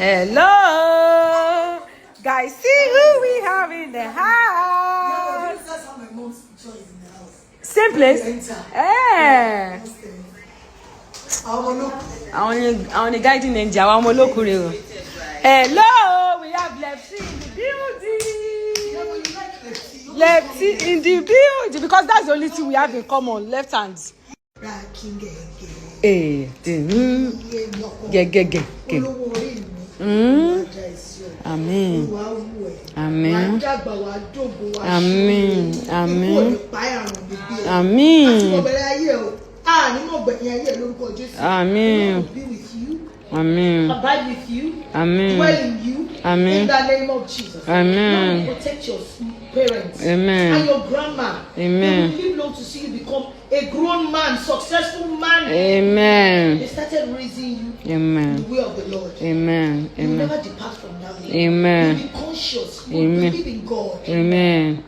Hello, guys. See who we have in the house. That's how my mom's picture is in the house. Same place. Enter. Eh. Àwọn olókùn. Àwọn ni guiding angel, àwọn ọmọ olókùn rè o. Hello, we have Lefty in the building. Yeah, but you like Lefty. You Lefty in the building because that's the only thing we have in common, left hand. Ra kí n gẹ̀gẹ̀. Eh, Iye mi ọkọ. gẹgẹgẹ. Olówó orí mi. Olùwàjà ìsì ọ̀. Àmín. Olúwa wù ẹ́. Àmín. Wàá dàgbà, wàá dògbò, wàá Àmín. ṣe. Àmín. Ikú ò ní pa ẹ́, àrùn ò ní gbé ẹ. Àmín. Àti mo bẹ̀rẹ̀ ayé ẹ o. A ní mọ̀ gbẹ̀yìn ayé ẹ lórúkọ Jésù. Àmín. The Lord will be with you. Àmín. Abide with you. Àmín. Dwell in you. Àmín. In the name of Jesus. Amen. Lord will protect your parents. Amen. And your grandma. Amen. They will live long to see you become a grown man, successful man. Amen. They started raising you in Amen. the way of the Lord. Amen. You will Amen. never depart from that way. Amen. You will be conscious. You will Amen. believe in God. Amen.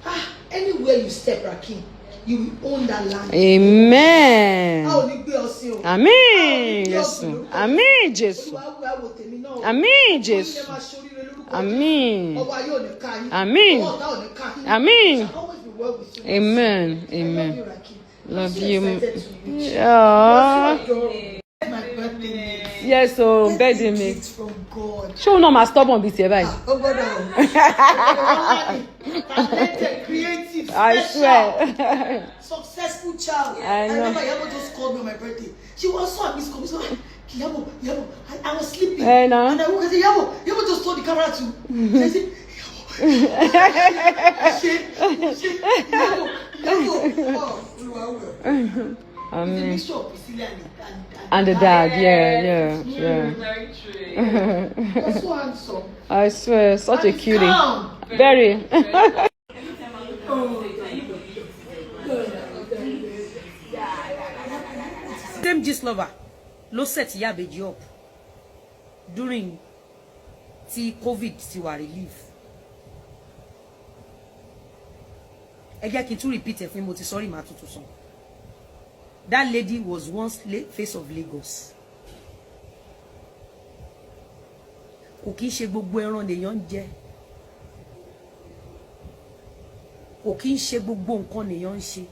Ah, anywhere you step, Rakim, you will own that land. Amen. A ò ní gbé ọ sí o. Àmín Jésù. Àmín Jésù. Olúwa wù á wò tèmi náà o. Àmín Jésù. Oyin lè máa ṣoríire lórúkọ Àmín. Jésù. Ọwọ́ ayé ò ní ká yín. Àmín. Ọwọ́ ọ̀tá ò ní ká yín. Àmín. It shall always be well with you. Amen. I love Amen. you, Rakim. I'm Love so you. excited to meet you. Aww. You're so adorable. My birthday mate. Yes, o birthday mate. Gift from God. Ṣé òun náà máa stubborn bíi tiẹ̀ báyìí? Ó gbọ́dọ̀ o. Talented, creative, I special, swear. Successful child. I know. I remember Iyabo just called me on my birthday. She was so at call me. So, Iyabo, Iyabo, I was sleeping. Eh, no. And I woke up and said, Iyabo, Iyabo just told the camera to. So I said, Iyabo, ṣe, Iyabo, Iyabo. Oh, Olúwa wẹ̀. It's a Àmín. Mixture of Priscilla And the dad, yeah. Very true. You're so handsome. I swear, such a And he's cutie. calm. Very. Anytime I look at him, say, can you believe it? Same gist lover ló set Ìyá Ìbejì up during tí COVID ti wà relief. Ẹ jẹ́ kí n tún repeat ẹ̀ fún yín, mo ti sọ́rí, màá tuntun sàn. That lady was once face of Lagos. Kò kí ń ṣe gbogbo ẹran lèèyàn ń jẹ, kò kí ń ṣe gbogbo nǹkan lèèyàn ń ṣe.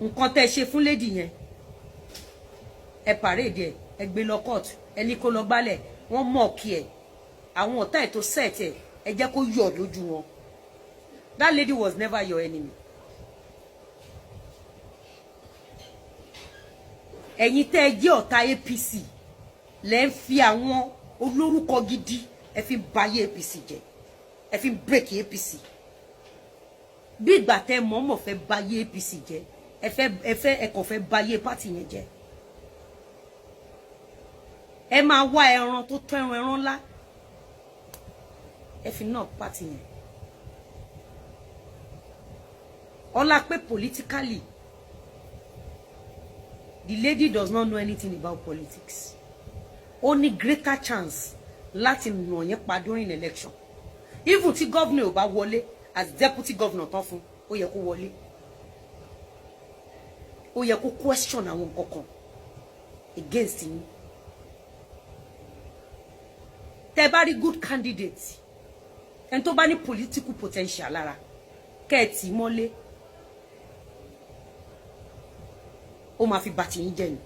Nǹkan tẹ́ ṣe fún lady yẹn, ẹ parade ẹ, ẹ gbé lọ court, ẹ ní kó lọ gbálẹ̀, wọ́n mọ̀ kí ẹ àwọn ọ̀tá ẹ̀ tó set ẹ, ẹ jẹ́ kó yọ̀ lójú wọn. That lady was never your enemy. Ẹ̀yin tẹ́ ẹ jẹ́ ọ̀tá APC lẹ́ ń fi àwọn olórúkọ gidi, ẹ fi ń bayé APC jẹ́, ẹ fi ń break APC. Bí ìgbà tẹ́ mọ̀ọ́mọ̀ fẹ́ bayé APC jẹ́, ẹ fẹ́ ẹ kàn fẹ́ bayé party yẹn jẹ́. Ẹ máa wá ẹran tó tó ẹran, ẹran ńlá, ẹ fi náà party yẹn. Ọlá pé politically, the lady does not know anything about politics. Ó ní greater chance láti nà yẹn pa during election. Even tí governor ò bá wọlé as deputy governor tán fún, ó yẹ kó wọlé, ó yẹ kó question àwọn nǹkan kan against yín. Tẹ́ bá rí good candidate, ẹni tó bá ní political potential lára, kẹ́ ẹ tì í mọ́lé, ó máa fi bàtì yín jẹ́ ni.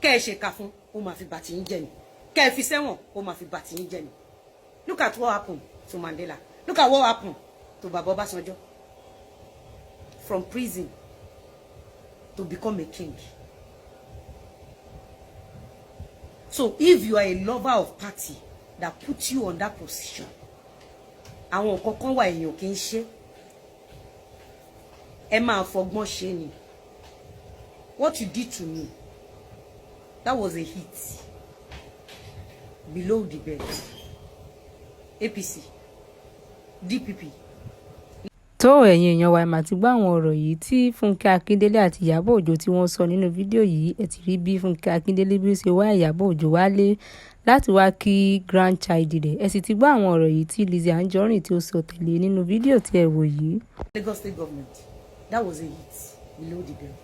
Kẹ́ ẹ ṣèkà fún, ó máa fi bàtì yín jẹ́ ni. Kẹ́ ẹ fi sẹ́wọ̀n, ó máa fi bàtì yín jẹ́ ni. Look at what happened to Mandela. Look at what happened to Baba Obasanjo. From prison to become a king. So if you are a lover of party that puts you on that position, àwọn nǹkan kan wà èèyàn kì í ṣe, ẹ máa fọgbọ́n ṣe ni. What you did to me, that was a hit below the belt. APC, DPP. Tó ẹ̀yin èèyàn wa, ẹ̀ mà ti gbọ́ àwọn ọ̀rọ̀ yìí tí Fúnkẹ́ Akíndélé àti Ìyábọ̀ Òjó tí wọ́n sọ nínú fídíò yìí. Ẹ ti rí bí Fúnkẹ́ Akíndélé bí ó ṣe wá Ìyábọ̀ Òjó wálé láti wá kí grandchild rẹ̀. Ẹ sì ti gbọ́ àwọn ọ̀rọ̀ yìí tí Lizzy Anjorin tí ó sọ tẹ̀lé nínú fídíò tí ẹ wò yìí. Lagos State government, that was a hit below the belt.